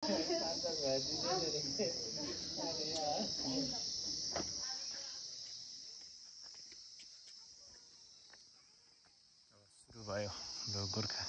सुरु भयो हाम्रो गोर्खा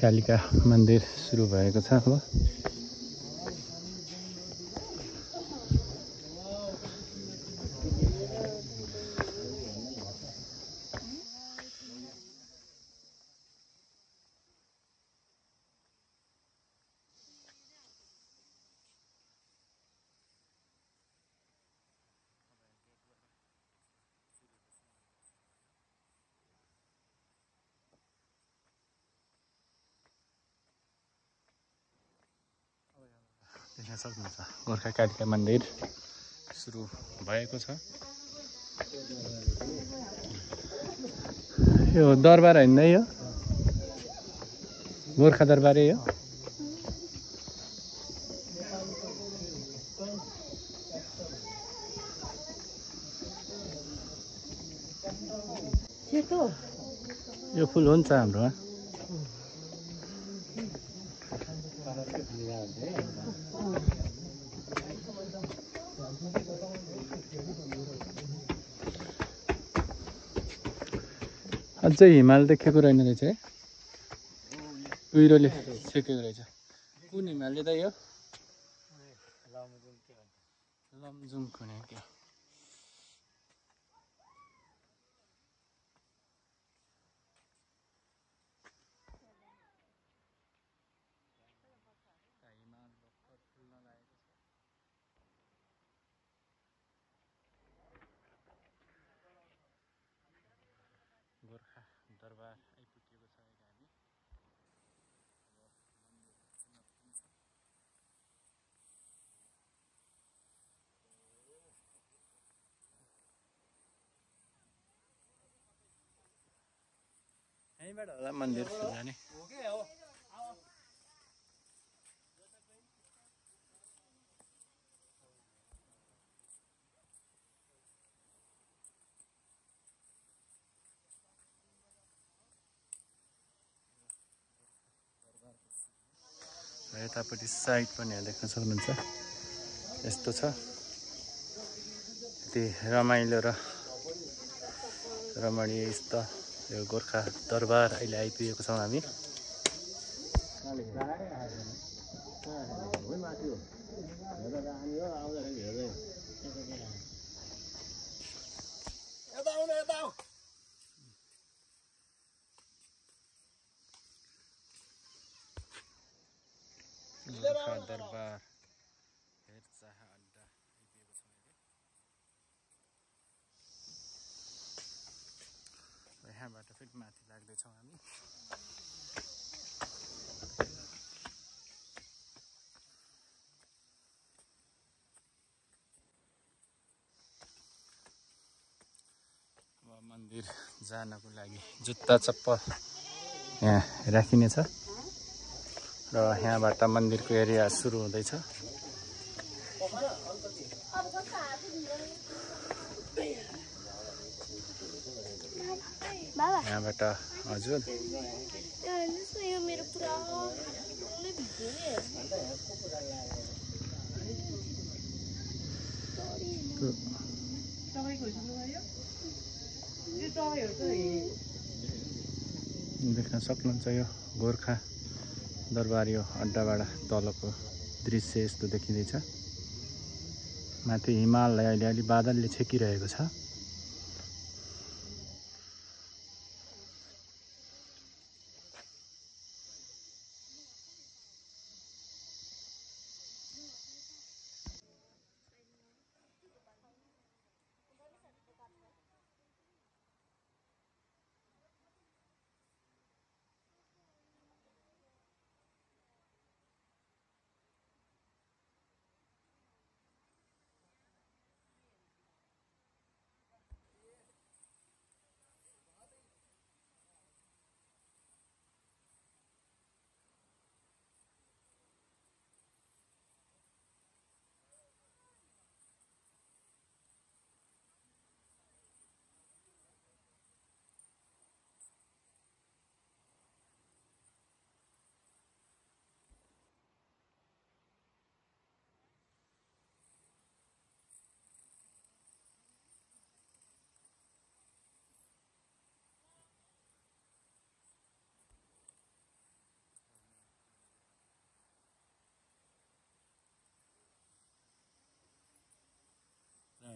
कालिका मन्दिर सुरु भएको छ अब। देख्न सक्नुहुन्छ गोर्खा कालिका मन्दिर सुरु भएको छ। यो दरबार होइन यो गोर्खा दरबारै हो। यो फुल हुन्छ हाम्रोमा। अझै हिमाल देखेको रहेन रहेछ है, कुहिरोले छेकेको रहेछ। कुन हिमालले त यो लमजुङ कुने के गोर्खा दरबार आइपुगेको छ अहिले हामी। यहीँबाट होला मन्दिर जाने। यतापट्टि साइड पनि यहाँ देख्न सक्नुहुन्छ यस्तो छ। यति रमाइलो र रमणीय स्थल यो गोर्खा दरबार अहिले आइपुगेको छौँ हामी। गोर्खा दरबार हेरचाह अड्डा आइपुगेको छौँ अहिले। यहाँबाट फेरि माथि लाग्दैछौँ हामी। अब मन्दिर जानको लागि जुत्ता चप्पल यहाँ राखिनेछ र यहाँबाट मन्दिरको एरिया सुरु हुँदैछ। यहाँबाट हजुर देख्न सक्नुहुन्छ यो गोर्खा दरबार यो अड्डाबाट तलको दृश्य यस्तो देखिँदैछ। माथि हिमाललाई अलि बादलले छेकिरहेको छ।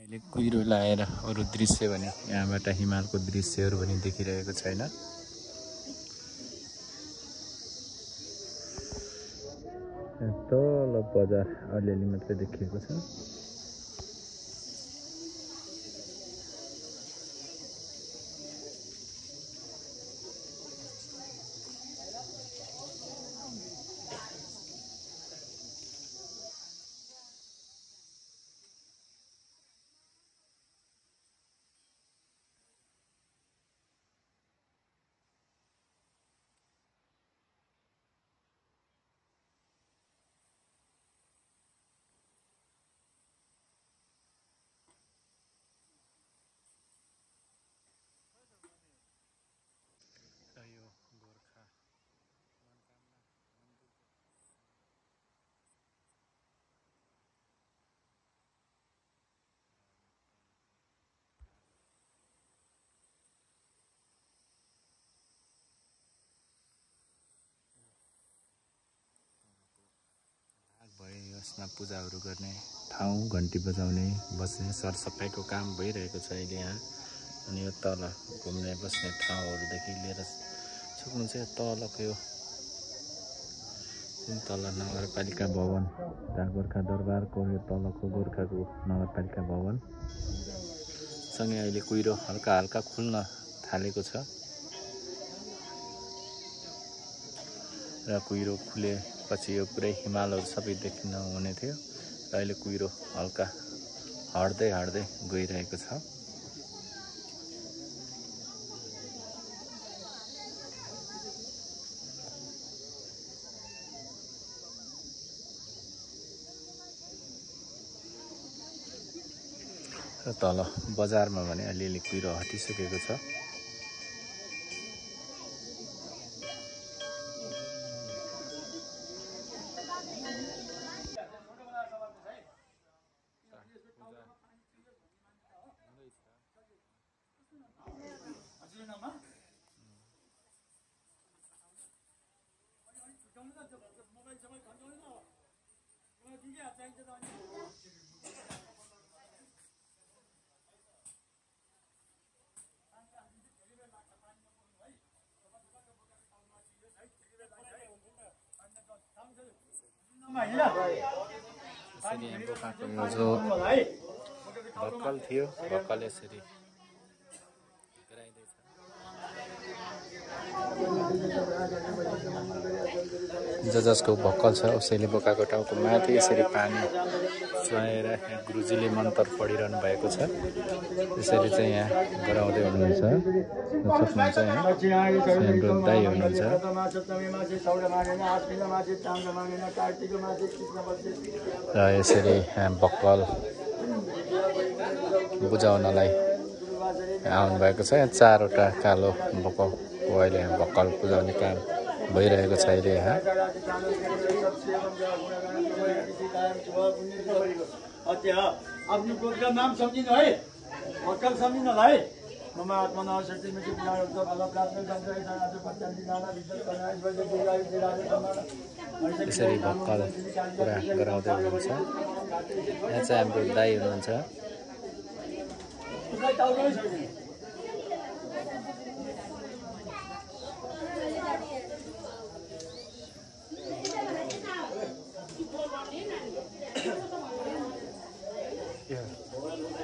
अहिले कुहिरो लाएर अरू दृश्य भने यहाँबाट हिमालको दृश्यहरू पनि देखिरहेको छैन। तल बजार अलिअलि मात्रै देखिएको छ। भयो यसमा पूजाहरू गर्ने ठाउँ, घन्टी बजाउने, बस्ने सरसफाइको काम भइरहेको छ अहिले यहाँ। अनि यो तल घुम्ने बस्ने ठाउँहरूदेखि लिएर सक्नु चाहिँ तलको यो तल नगरपालिका भवन, गोर्खा दरबारको यो तलको गोर्खाको नगरपालिका भवन सँगै अहिले कुहिरो हल्का हल्का खुल्न थालेको छ र कुहिरो खुलेपछि यो पुरै हिमालहरू सबै देखिन हुने थियो र अहिले कुहिरो हल्का हट्दै गइरहेको छ। र तल बजारमा भने अलिअलि कुहिरो हटिसकेको छ। यसरी यहाँ बोकाको यो जो भक्कल थियो, भक्कल यसरी गराइँदैछ। जसको भक्कल छ उसैले बोकाको टाउको माथि यसरी पानी चुहाएर गुरुजीले मन्त्र पढिरहनु भएको छ। यसरी चाहिँ यहाँ गराउँदै हुनुहुन्छ। सक्नुहुन्छ यहाँ हाम्रो दाइ हुनुहुन्छ र यसरी भक्कल बुझाउनलाई आउनुभएको छ। यहाँ 4वटा कालो बोकाको अहिले यहाँ भक्कल बुझाउने काम भइरहेको छ अहिले यहाँ। आफ्नो गोत्रको नाम सम्झिनु है, भक्कल सम्झिनु होला है। ममा आत्मना शक्ति में कितना होता भला प्राप्त करते हैं आज बच्चा निकाला विचार करना इस वजह से गाड़ी से राजा समाना यसरी भक्कल पुरा गराउँदै हुनुहुन्छ। यहाँ चाहिँ हाम्रो दाइ हुनुहुन्छ। Yeah,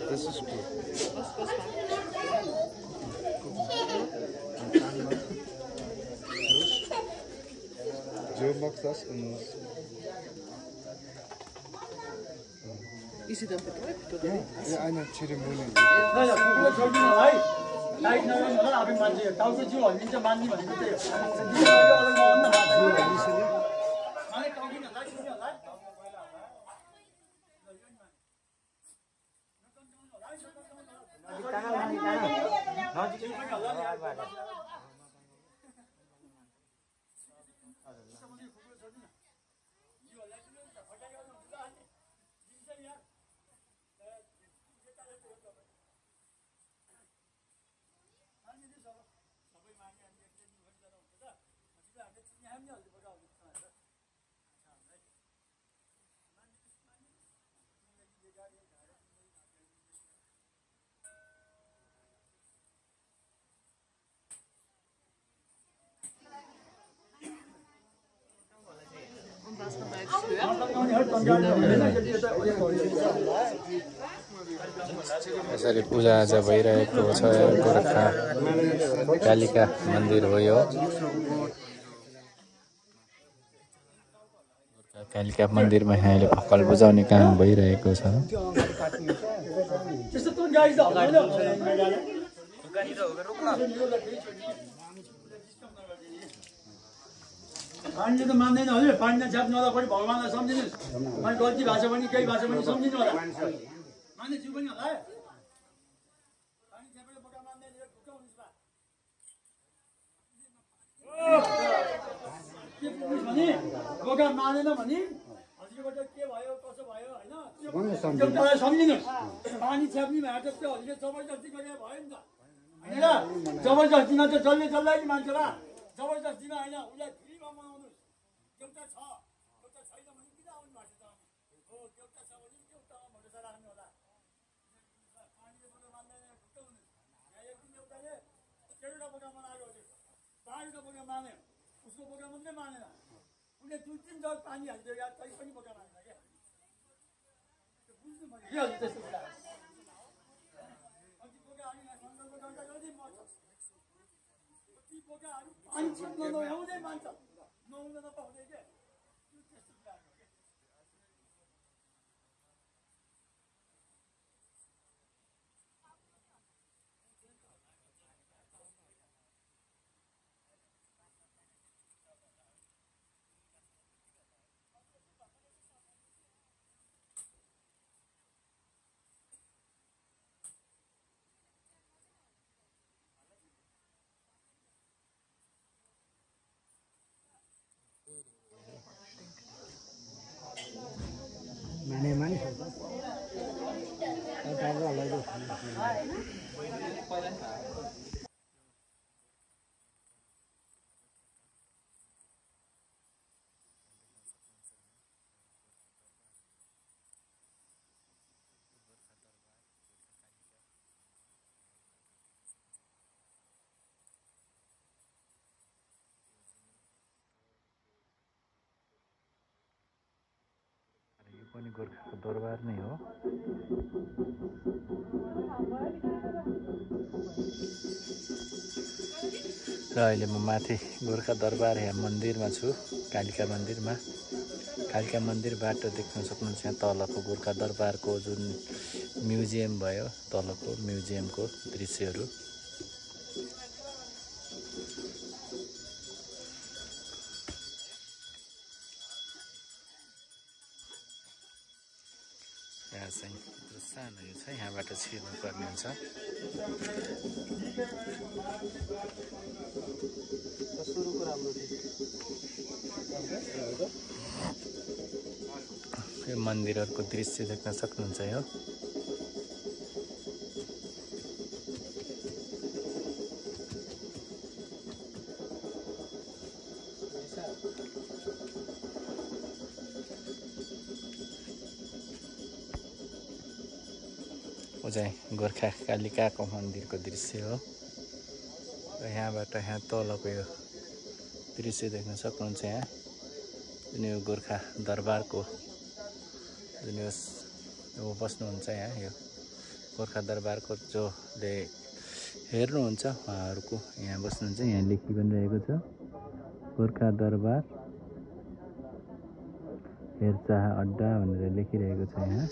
this is good. Zo mag dat Is het dan bedrukt? ja, eine Zeremonie. Light नगर्नु होला आफै मान्छे टाउको जिउ हल्लिन्छ मान्ने भनेको त्यही हो। यसरी पूजाआजा भइरहेको छ गोर्खा कालिका मन्दिर हो यो गोर्खा कालिका मन्दिरमा अहिले भक्कल बुझाउने काम भइरहेको छ पानीले त मान्दैन हजुर पानी नछ्याप्नु होला पनि भगवान्लाई सम्झिनुहोस् मैले गल्ती भाषा पनि केही भाषा पनि सम्झिनु होला माने जिउ पनि होला पानी छ्यापेर बोका मान्दैन ढुक्क हुनुहोस् बा के पुग्नुहोस् भने बोका मानेन भने हजुरबाट के भयो कसो भयो होइन एउटालाई सम्झिनुहोस् पानी छ्याप्ने भएर त त्यो हजुरले जबरजस्ती गरेर भयो नि त होइन जबरजस्तीमा त जसले जसलाई नि मान्छेला जबरजस्तीमा होइन उसलाई फ्रीमा बनाउनुहोस् एउटा छ एउटा छैन भने किन आउनु भएको छ हो एउटा छ भने एउटामा भरोसा राख्नु होला पानीले बोका मान्दैन ढुक्क हुनुहोस् यहाँ एक दिन एउटाले केटा बोका मनाएको हजुर बाहिरको बोका मान्यो उसको बोका मात्रै मानेन उसले 2-3 जग पानी हालिदियो या तै पनि बोका मानेन क्या बुझ्नु पर्यो के हजुर त्यस्तो कुरा कति बोका हाल्ने सङ्कल्प गर्दा गर्दै मर्छ बोकाहरू पानी छिट्न नहुँदै मान्छ नहुँदा नपाउँदै के त्यस्तो कुराहरू हो पनि गोर्खाको दरबार नै हो र अहिले म माथि गोर्खा दरबार या मन्दिरमा छु कालिका मन्दिरमा कालिका मन्दिरबाट देख्न सक्नुहुन्छ यहाँ तलको गोर्खा दरबारको जुन म्युजियम भयो तलको म्युजियमको दृश्यहरू सानो यो छ यहाँबाट छिर्नुपर्ने हुन्छ यो मन्दिरहरूको दृश्य देख्न सक्नुहुन्छ यो चाहिँ गोर्खा कालिकाको मन्दिरको दृश्य हो र यहाँबाट यहाँ तलको यो दृश्य देख्न सक्नुहुन्छ यहाँ जुन यो गोर्खा दरबारको जुन यो बस्नुहुन्छ यहाँ यो गोर्खा दरबारको जसले हेर्नुहुन्छ उहाँहरूको यहाँ बस्नुहुन्छ यहाँ लेखि पनि रहेको छ गोर्खा दरबार हेरचाह अड्डा भनेर लेखिरहेको छ यहाँ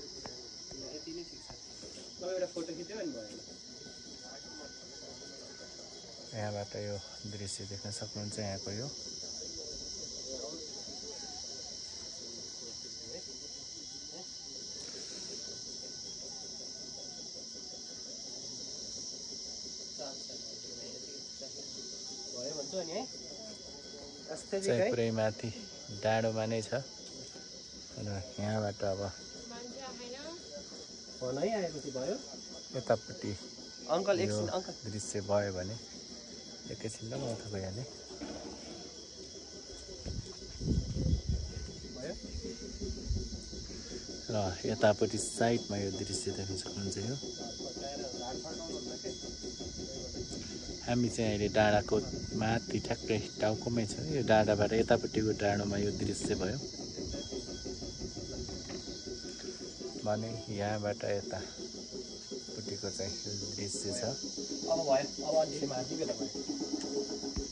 यहाँबाट यो दृश्य देख्न सक्नुहुन्छ यहाँको यो चाहिँ पुरै माथि डाँडोमा नै छ र यहाँबाट अब यतापट्टि दृश्य भयो भने एकैछिनमा म उता गइहालेँ र यतापट्टि साइडमा यो दृश्य देख्न सक्नुहुन्छ यो हामी चाहिँ अहिले डाँडाको माथि ठ्याक्कै टाउकोमै छ यो डाँडाबाट यतापट्टिको डाँडोमा यो दृश्य भयो भने यहाँबाट यतापट्टिको चाहिँ दृश्य छ। अब भयो अब अन्तिम हात दियो तपाईँ